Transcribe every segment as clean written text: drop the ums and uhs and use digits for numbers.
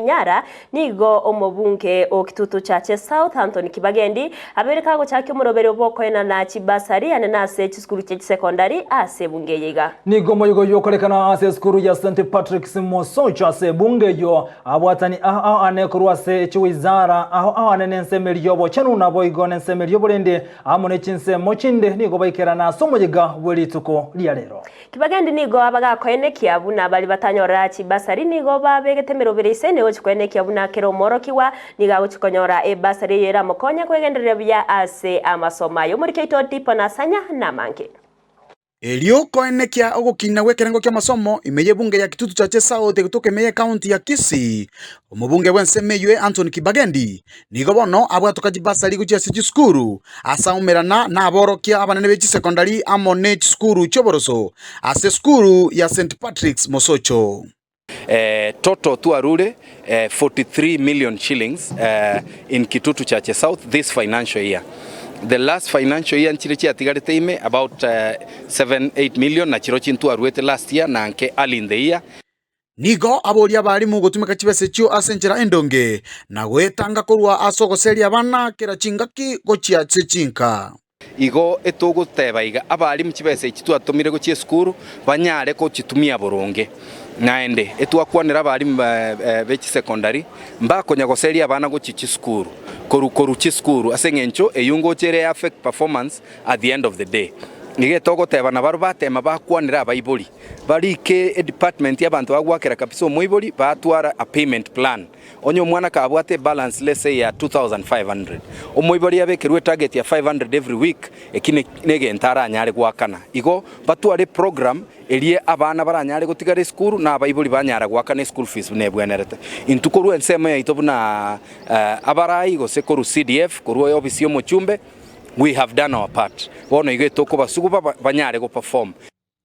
Nyara, nigo omobunge o Kitutu Chache South Anthony Kibagendi abeire kagochakia omoroberio bw'okoenana chibasari ane nase chisukuru chie chisekondari ase ebunge eye iga. Nigo omoyega oyio okorekana ase esukuru ya St Patrick's Mosocho ase ebunge eyio abwatani ao ao ane korwa ase chiwizara ao ao ane nensemo eria y'obochenu naboigo nensemo eria y'oborende amo ne chinsemo chinde nigo baikerana ase omoyega bwe rituko ria rero. Kibagendi nigo bagakoenekia buna baria batanyorera chibasari nigo babegete emerobere ise negochia koenekia buna kera omworokigwa nigo agochia konyora ebasari eyio eramokonye kwegendereria buya ase amasomo aye. Omoriki oito Dipo Nasanya namange. Erio koenekia ogokina gw'ekerengo ki'amasomo ime y'ebunge ya Kitutu Chache South egotoka ime y'ecounty ya Kisii, omobunge bw'ensemo eyio Anthony Kibagendi Nigo bono abwatoka chibasari gochia ase chisukuru, ase aumerana naborokia abanene be chisekondari amo ne chisukuru chi'oboroso ase esukuru ya St Patrick's Mosocho. Total twarure 43 million shillings in Kitutu Chache South this financial year. The last financial year nchire chiatigarete ime about 7, 8 million na chirochio ntwaruete last year na nke early in the year. Nigo aboria abalimu gotumeka chibesa echio ase enchera endonge, na goetanga korwa ase ogoseria abana kera chingaki gochia ase chinka. Igo etogoteba iga, abalimu chibesa echi twatomire gochia esukuru banyare gochitumia boronge. Naende etwakwanera abalimu be chisecondary mbakonya goseria abana gochia chisukuru korwa korwa chisukuru ase eng'encho eyio ngocha ere affect performance at the end of the day. Iga etogoteba nabarobwo batema bakwanere abaibori. Barike edepartment y'abanto bagwakera kabisa omoibori batwara a payment plan. Onye omwana kabwate ebalance let's say ya 2500, omoibori abekerwe etarget ya 500 every week, eki negento aranyare goakana. Igo batware eprogram eria abana baranyare gotigara esukuru na abaibori banyara goakana eschool fees buna ebwenerete. Intwe korwa ensemo yaito buna abarai gose korwa CDF, korwa ofisi ya omochumbe, we have done our part. Bono igo etokobasuguba banyare goperform.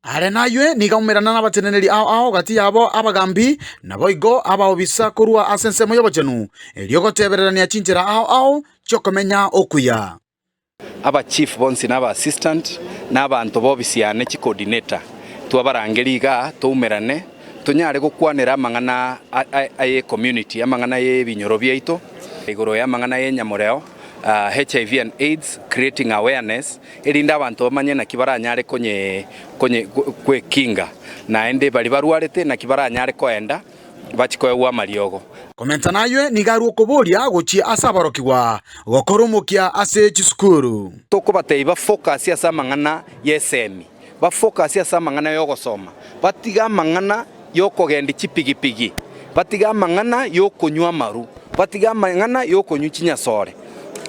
Are naywe nigo aumerana nabateneneri ao ao gati yabo abagambi, naboigo abaobisa korwa ase ensemo y'obochenu, erio gotebererania chinchera ao ao chi'okomenya okuya. Aba chief bonsi na aba assistant na abanto b'obisi yane chi coordinator twabarangeria igaa toumerane tonyare gokwanera amang'ana aye community amang'ana y'ebinyoro biaito igoro y'amang'ana y'enyamoreo HIV and AIDS creating awareness erinde abanto bamanye naki baranyare konye konye gwekinga, naende baria barwarete naki baranyare koenda bachie koegwa amariogo. Komenta naywe nigo arue okoboria gochia ase aborokigwa gokora omokia ase chisukuru. Tokobatebia bafocus ase amang'ana y'esemi, bafocus ase amang'ana y'ogosoma, batige amang'ana y'okogendia chipigipigi, batige amang'ana y'okonywa amaru, batige amang'ana y'okonywa chinyasore.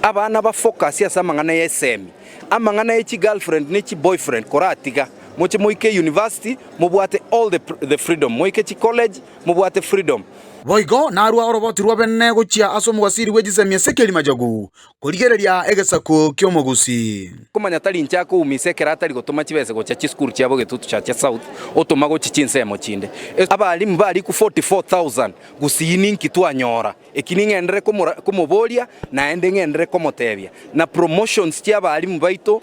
Abana bafocus ase amang'ana y'esemi, amang'ana ye chigirlfriend ne chiboyfriend koratiga, moche moike university mobwate all the the freedom, moike chicollege mobwate freedom. Boigo narua oroboti rwa bene gochia ase omogwasiri bwe chisemi Ezekieli Machogu, Korigereria egesaku ki'omogusii. Komanya tari inche akoumisa ekero atari gotoma chibesa gochia chisukuru chiabo Getutu Chache South otoma gochia chinsemo chinde. Abalimu bariku 44,000 gusii ninki twanyora? Eki ning'enderere komoboria naende ng'enderere komotebia. Na promotions chia abalimu baito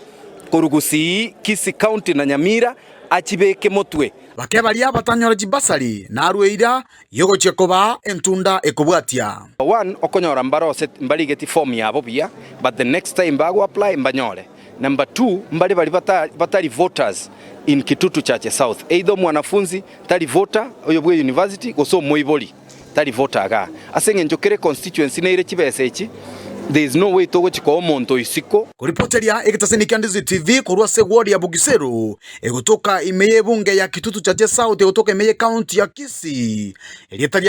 korwa Gusii, Kisii County na Nyamira achibeke motwe. Bake baria batanyora chibasari narue eira y'ogochia kobaa entunda ekobwatia. One, okonyora mbarose mbarigeti form yabo buya but the next time bago apply mbanyore. Number two, mbare baria bata batari voters in Kitutu Chache South either omwanafunzi tari voter oyo bwe university gose omoibori tari voter igaa. Ase eng'encho kere constituency neire chibesa echi there is no way togochi koa omonto isiko. Koripoteria egetaseni kia Ndizi TV korwa ase ward ya Bugiseru egotoka ime y'ebunge ya Kitutu Chache South egotoka ime y'ecounty ya Kisii. Erieta ria.